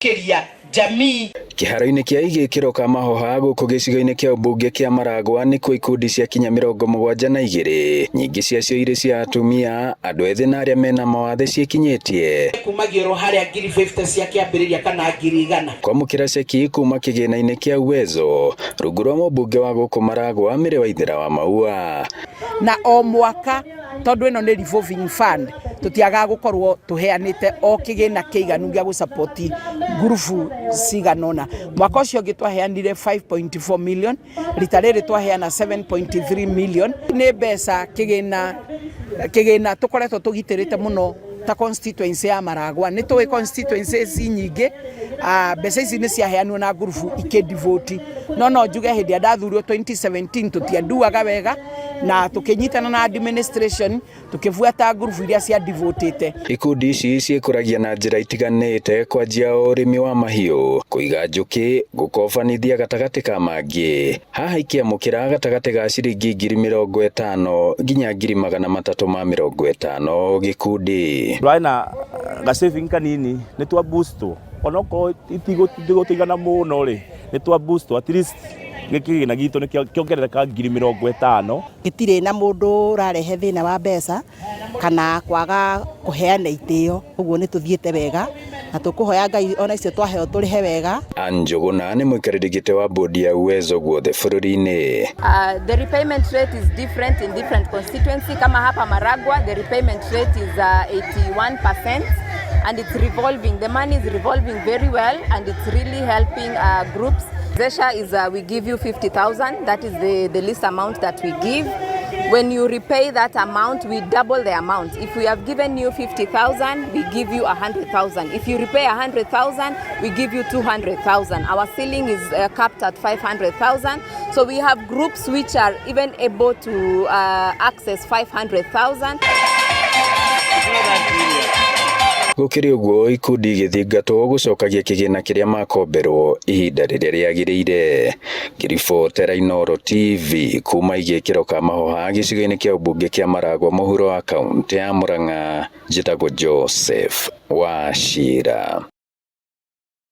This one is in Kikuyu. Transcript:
Kiria jamii. Kĩharo-inĩ kĩa Igĩkĩro Kamahoha gũkũ gĩcigo-inĩ kĩa ũmbunge kĩa Maragwa nĩkuo ikundi cia kinya 72, nyingĩ ciacio irĩ cia atumia, andũ ethĩ na arĩa mena mawathe ciĩkinyĩtie. Kumagio oro harĩa 50,000 cia kĩambĩrĩria kana 100,000. Kwamũkĩra ceki kuma kĩgĩna-inĩ kĩa Uwezo rungu rwa mũmbunge wa gũkũ Maragwa Mary Waithera wa Maua. Na o mwaka tondu ĩno nĩ revolving fund, tũtiagaga gũkorwo tũheanĩte o kĩgĩna kĩiganu gĩa gũsupport ngurubu cigana ũna. Mwaka ũcio ũngĩ twaheanire 5.4 million, rita rĩrĩ twaheana 7.3 million. Nĩ mbeca kĩgĩna kĩgĩna tũkoretwo tũgitĩrĩte mũno ta constituency ya Maragwa. Nĩ tũĩ constituencies nyingĩ, mbeca ici nĩ ciaheanwo na ngurubu ikĩndivoti, no no njuge hĩndĩ ĩrĩa ndathurirwo 2017 tũtianduaga wega, na tũkĩnyitana na administration tũkĩbuata ngurubu iria cia divotĩte. Ikundi ici ciĩkũragia na njĩra itiganĩte, kwanjia ũrĩmi wa mahiũ, kũiga njũkĩ, gũkobanithia gatagatĩ ka mangĩ. Haha ikĩamũkĩra gatagatĩ ga ciringi 50,000 nginya 350,000 gĩkundi. Tũrarĩ na ga saving kanini, nĩ twa boost onokorwo itigũtũigana mũno rĩ, nĩ twa boost at least gĩkĩgĩna gitũ nĩ kĩongerereka 50,000. Gĩtirĩ na mũndũ ũrarehe thĩna wa mbeca kana kwaga kũheana itĩo, ũguo nĩ tũthiĩte wega na tũkũhoya Ngai ona icio twaheo tũrĩhe wega. Ann Njũgũna nĩ mũikarĩri gĩtĩ wa bodi ya Uwezo guothe bũrũri-inĩ. The repayment rate is different in different constituency. Kama hapa Maragua, the repayment rate is 81% and it's revolving. The money is revolving very well and it's really helping groups. Zesha is we give you 50,000. That is the least amount that we give. When you repay that amount, we double the amount. If we have given you 50,000, we give you 100,000. If you repay 100,000, we give you 200,000. Our ceiling is capped at 500,000. So we have groups which are even able to access 500,000. Gũkĩrĩ ũguo, ikundi igĩthingatwo gũcokagia kĩgĩna kĩrĩa makomberwo ihinda rĩrĩa rĩagĩrĩire. Ngĩribotera Inooro TV kuma Igĩkĩro Kamahoha gĩcigo-inĩ kĩa ũmbunge kĩa Maragwa mũhuro wa kaũntĩ ya Murang'a, njĩtagwo Joseph Wachira.